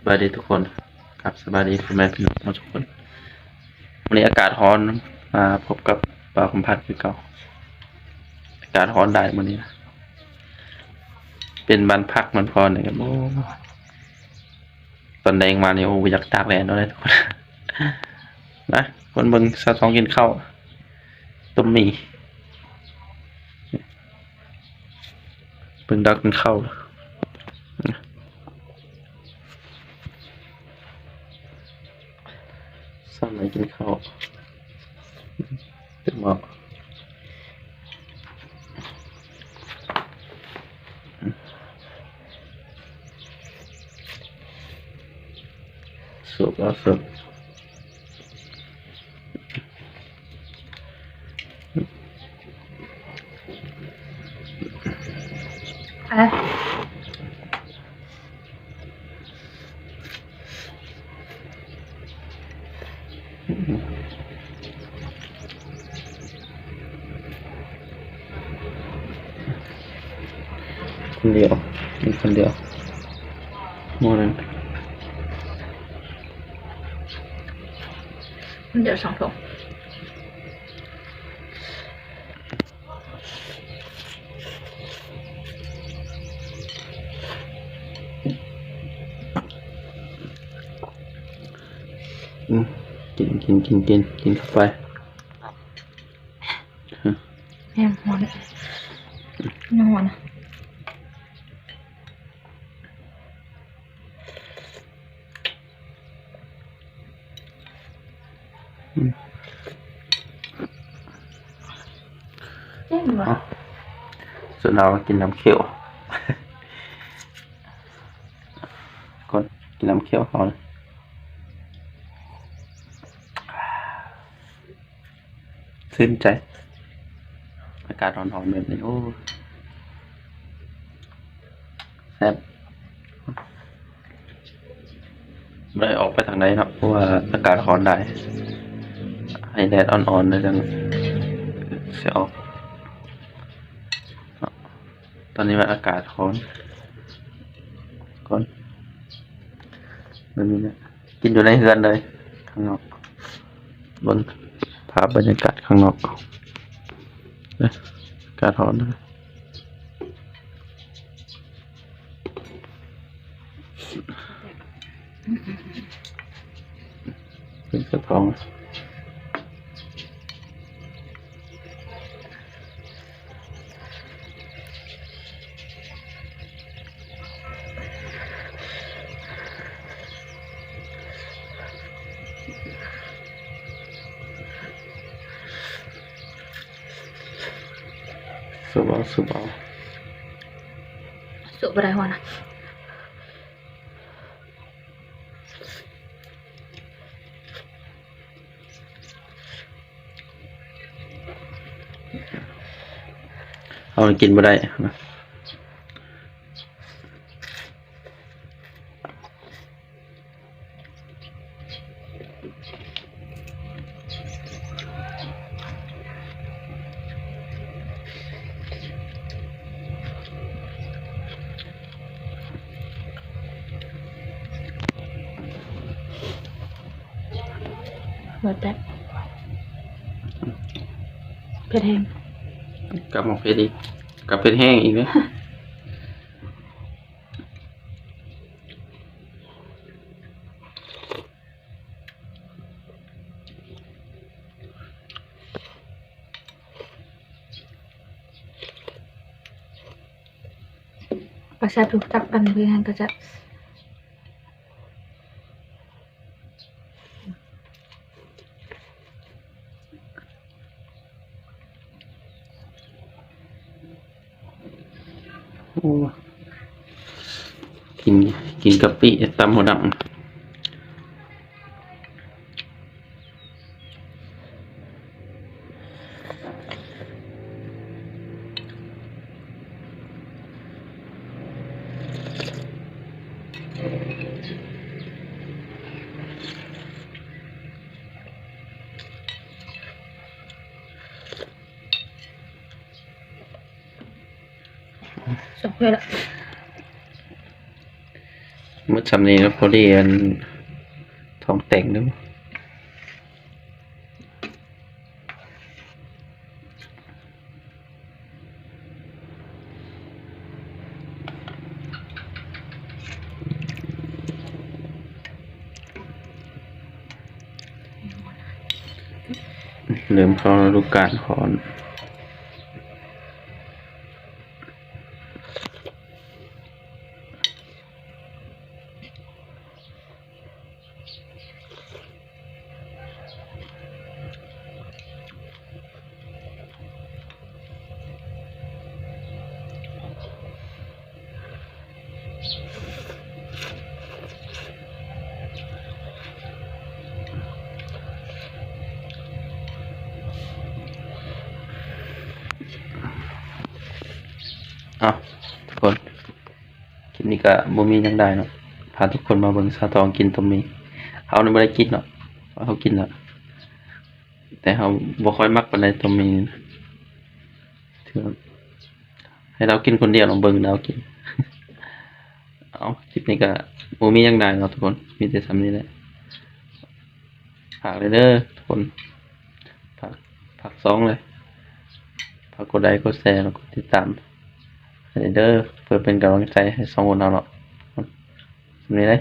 ບາຍດີທຸກຄົນ ຄັບ ສະບາຍດີພໍ່ແມ່ພີ່ນ້ອງທຸກຄົນ. ມື້ນີ້ອາກາດຮ້ອນ ມາພົບກັບບ່າວຄຳພັດຄືເກົ່າ. ອາກາດຮ້ອນຫຼາຍມື້ນີ້ນະ ເປັນວັນພັກວັນຜ່ອນນີ້ ໂອ້ ຕອນແລງມານີ້ ໂອ້ ບໍ່ຢາກຕາກແດດເນາະທຸກຄົນ. ມາ ຄົນເບິ່ງສາວທອງກິນເຂົ້າ ຕົ້ມໝີ່ ເບິ່ງດາວກິນເຂົ້າ ສາວນ້ອຍກິນເຂົ້າ ເຕັມໝໍ້. ສຸກແລ້ວ ສຸກ. ຄົນດຽວ ກິນຄົນດຽວ ໝໍ້ໜຶ່ງ ຄົນດຽວສອງຖົງ. ອືມ ກິນ ກິນ ກິນ ກິນ ກິນເຂົ້າໄປ. ແຮງຮ້ອນ ຍັງຮ້ອນນະ. ອືມ ເກັ່ງຫວາ ເອົ້າ ສ່ວນເຮົາກິນນ້ຳຂຽວ ກ່ອນ ກິນນ້ຳຂຽວເຮົານະ. ຊື່ນໃຈ ອາກາດຮ້ອນໆແບບນີ້ ໂອ້ ແຊບ. ບໍ່ໄດ້ອອກໄປທາງໃດເນາະ ເພາະວ່າອາກາດຮ້ອນຫຼາຍ ໃຫ້ແດດອ່ອນໆ ແລ້ວຈັ່ງຊິອອກ. ຕອນນີ້ວ່າອາກາດຮ້ອນ ກ່ອນ ແບບນີ້ແຫຼະ ກິນຢູ່ໃນເຮືອນເລີຍ ຂ້າງນອກ ເບິ່ງພາບບັນຍາກາດຂ້າງນອກ ເອີ ອາກາດຮ້ອນ. ເປັນສະທ້ອງ ສູບເອົາ ສູບເອົາ ສູບບໍ່ໄດ້ ຮ້ອນນະ. ເຮົາກິນບໍ່ໄດ້ນະ. ບໍ່ແຊບ ເຜັດແຮງ ກັບມາເຜັດອີກ ກັບເຜັດແຮງອີກເດ້. ປາແຊບທຸກຕັບກັນເພື່ອໃຫ້ກະຈະ ໂອ້ ກິນ ກິນກະປິ ຕຳຫົວດຳ. ສອງຖ້ວຍລະ. ໝົດຊ່ຳນີ້ເນາະ ພໍດີອັນ ທ້ອງແຕກເດີ. ເລີ່ມເຂົ້າລະດູການຮ້ອນ. ເອົາ ທຸກຄົນ ຄລິບນີ້ກະບໍ່ມີຫຍັງຫຼາຍເນາະ ພາທຸກຄົນມາເບິ່ງສາວທອງກິນຕົ້ມໝີ່. ເຮົານີ້ບໍ່ໄດ້ກິນເນາະ ເຮົາກິນແລ້ວ ແຕ່ເຮົາບໍ່ຄ່ອຍມັກປານໃດຕົ້ມໝີ່ນີ້ນະ ໃຫ້ລາວກິນຄົນດຽວ ລອງເບິ່ງລາວກິນ. ເອົາ ຄລິບນີ້ກະບໍ່ມີຫຍັງຫຼາຍເນາະທຸກຄົນ ມີແຕ່ຊ່ຳນີ້ແຫຼະ. ຝາກເດີທຸກຄົນ ຝາກ ຝາກຊ່ອງເລີຍ ຝາກກົດໄລ ກົດແຊ ແລະ ກົດຕິດຕາມໃຫ້ເດີ ເພື່ອເປັນກຳລັງໃຈໃຫ້ຊ່ອງຂອງເຮົາເນາະ. ຊ່ຳນີ້ເລີຍ.